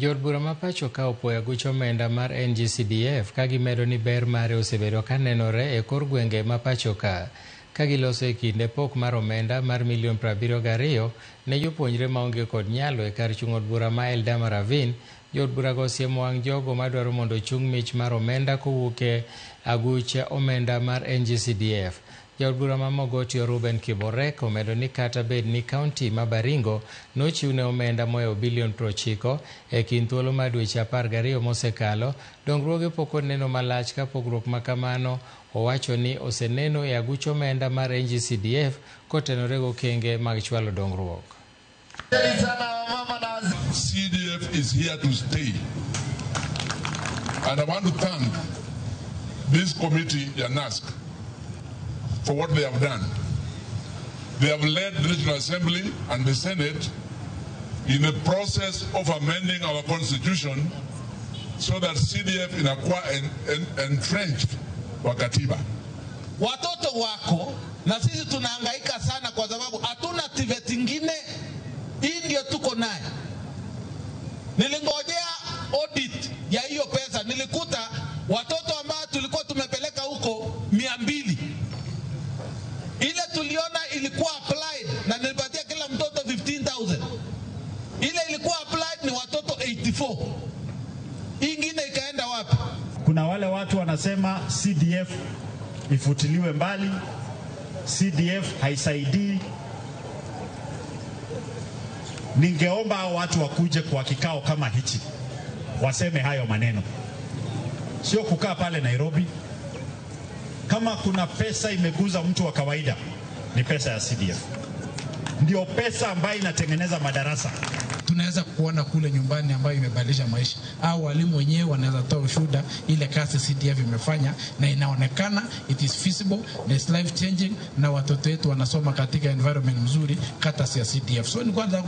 Jood bura ma pacho ka opuoyo aguch omenda mar NGCDF ka gimedo ni ber mare osebedo ka nenore e kor gwenge ma pacho ka. Ka giloso e kinde pok mar omenda mar milion 72 ne jopuonjre maonge kod nyalo e kar chung' od bura ma Eldama Ravine, jood burago osiemo wang' jogo madwaro mondo ochung' mich mar omenda kowuok e aguch omenda mar NGCDF. Jaod bura ma Mogotio Ruben Kiborek omedo ni kata bed ni kaunti ma Baringo nochiwne omenda mohewo bilion 90 e kind thuolo mar dweche 12 mosekalo, dongruoge pok oneno malach ka pogruok ma kamano owacho ni oseneno e aguch omenda mar NGCDF kotenore gokenge mag chwalo dongruok. CDF is here to stay. And I want to thank this committee, YANASC, for what they have done. They have led the National Assembly and the Senate in the process of amending our constitution so that CDF inakuwa entrenched kwa katiba. Watoto wako na sisi tunahangaika sana kwa sababu hatuna TVET ingine, hii ndio tuko naye. Nilingojea audit ya hiyo pesa, nilikuta watoto ambao tulikuwa tumepeleka huko 200. Ile tuliona ilikuwa applied na nilipatia kila mtoto 15,000. Ile ilikuwa applied ni watoto 84. Ingine ikaenda wapi? Kuna wale watu wanasema CDF ifutiliwe mbali, CDF haisaidii. Ningeomba hao watu wakuje kwa kikao kama hichi waseme hayo maneno, sio kukaa pale Nairobi. Kama kuna pesa imeguza mtu wa kawaida ni pesa ya CDF, ndio pesa ambayo inatengeneza madarasa. Tunaweza kuona kule nyumbani ambayo imebadilisha maisha, au walimu wenyewe wanaweza toa ushuhuda ile kazi CDF imefanya, na inaonekana it is feasible na it's life changing, na watoto wetu wanasoma katika environment mzuri kata ya CDF. So ni kwanza